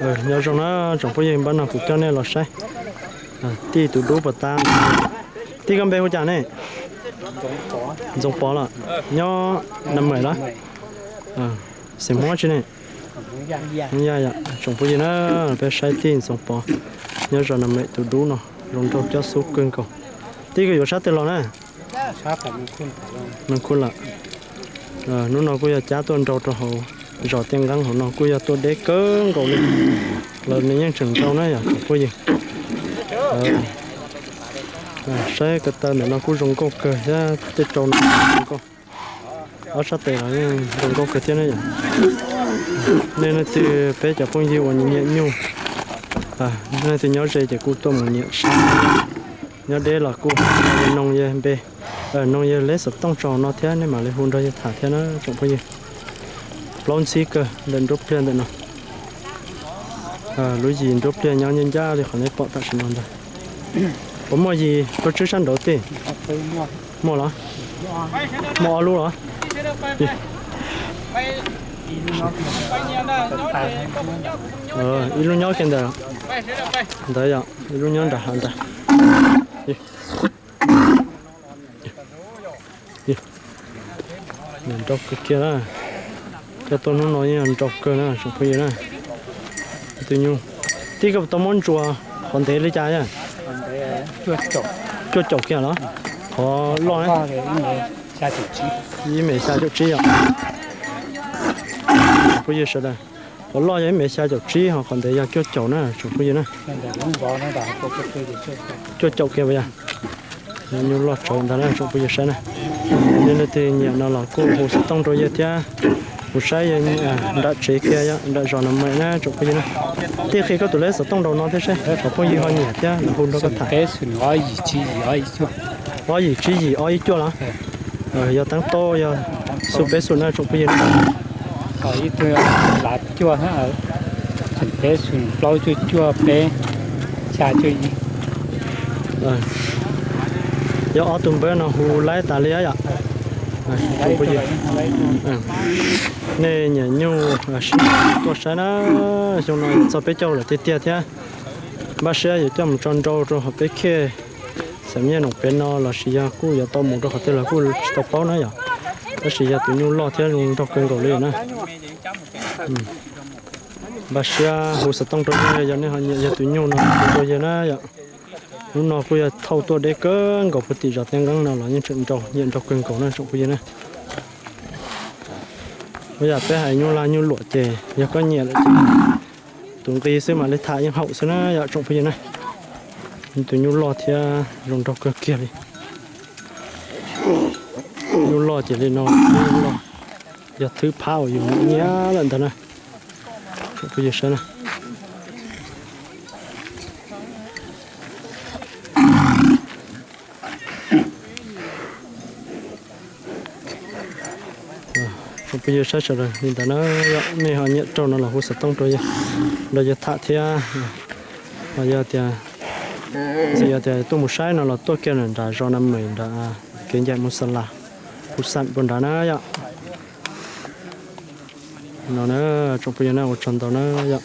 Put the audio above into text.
Nyob zoo na tsoom phooj ywg, npaj no kuv coj nej los saib tij tus dub puas tab. Tij, koj npe hu cas ne? Ntxoov Pov los? Nyob Nam Mem los? Xeem Hmoob tsi ne? Hmoob Yaj yom. Tsoom phooj ywg na, peb saib tij Ntxoov Pov nyob zos Nam Mem tus dub no, zoo nraug cob xub kawg nkaus. Tij, koj yuav sab twg los na? Nws khu lawm. Hnub no kuj yog cab tuaj nrau rau hauv zos Tiaj Nqeeb hauv no, kuj yog tuaj deb kawg nkaus li. Lawv nws yeej tseem nrau na yom tsoom phooj ywg. Saib ko taw ntawm no kuj zoo nkauj kawg thiab, tej rau no zoo nkauj. Ob sab tes los yeej zoo nkauj kawg thiab na yom. Nej leej twg peb cov phooj ywg uas nyiam nyuj, leej twg nyob ze ces kuj tuaj mus nyiam saib. Nyob deb los kuj noog yawg npe, noog yawg leb xov tooj tso no thiab, nej mam li hu nrog yawg tham thiab na tsoom phooj ywg. Plaub ntxhib kawg ntawm nruab pliaj ntawm no. Lub yim nruab pliaj nyob ncaj ncaj li qhov nej pom tam sim no ntag. Puas muaj yim rau tswb sab nraud tij? Muaj los? Muaj ob lub los? Ib lub nyob kiag ntawm ntawd yom, ib lub nyob nram hav ntag. Nrau kawg kiag na. Coj tuaj hnub no yeej nrau kawg na tsoom phooj ywg na. Tus nyuj, tij, koj puas tau muab ntsuas qhov ntev li cas yom? Cuaj caum kiag los? Qhov loj na? Ib mev xya caum tsib yom. Phooj ywg sawv daws, qhov loj yog ib mev xya caum tsib, ho qhov ntev yog cuaj caum na tsoom phooj ywg na. Cuaj caum kiag puas yog? Nyuj loj tsawv ntag na tsoom phooj ywg saib na. Yog leej twg nyiam no los kuj hu xov tooj rau yawg thiab, mus saib yawg nram tsev kiag yom, nram zos Nam Mem na tsoom phooj ywg na. Tij, qhia koj tus leb xov tooj rau no thiab seb tsoom phooj ywg ho nyiam thiab los hu nrog koj tham. Ob yim tsib yim ob ib cuaj los? Yog teeb toj yog xu peb xu na tsoom phooj ywg na. Ib tug lav cuaj, tseem peb xu, plaub cuaj cuaj peb, xya cuaj ib. Yog ob tug npawb no hu laib tas li yom. Nej nyiam nyuj sib tuaj saib na, xyoo no txog peb caug lawm tiag tiag thiab. Npaj siab yuav coj mus tso nrau rau hauv peb khej, xam nyiaj noom pem no lossis yog kuj yuav tau mus rau qhov twg los kuj tsis tau paub na yom. Tab sis yog tus nyuj loj thiab zoo nraug kawg nkaus li na. Npaj siab hu xov tooj rau yawg, yog nej ho nyiam yog tus nyuj no hu rau yawg na yom. Hnub no kuj yog thauj tuaj deb kawg nkaus puag tim zos Tiaj Nqeeb no los yeej tseem nrau, nyiam nrau kawg nkaus na tsoom phooj ywg na. Ua yam peb hais nyuj laj nyuj luam ces yog koj nyiam lawm ces tus nqi xwb mam li tham yeej haum xwb na yom tsoom phooj ywg na. Tus nyuj loj thiab zoo nraug kawg kiag li. Nyuj loj ces li no, nyuj loj yog thwb phab uas yus nyiam lawm ntawd na. Tsoom phooj ywg saib na. Tsoom phooj ywg saib sawv daws li ntawd na, yog nej ho nyiam raug no los hu xov tooj rau yawg, nrog yawg tham thiab. Ho yog tias, txawm yog tias tuaj mus saib no los tuaj kiag nram zos Nam Mem nram kev ncaim Mus Xas Las, Phu Xam puag nrad na yom. No na, tsoom phooj ywg na, ua tsaug ntau na yom.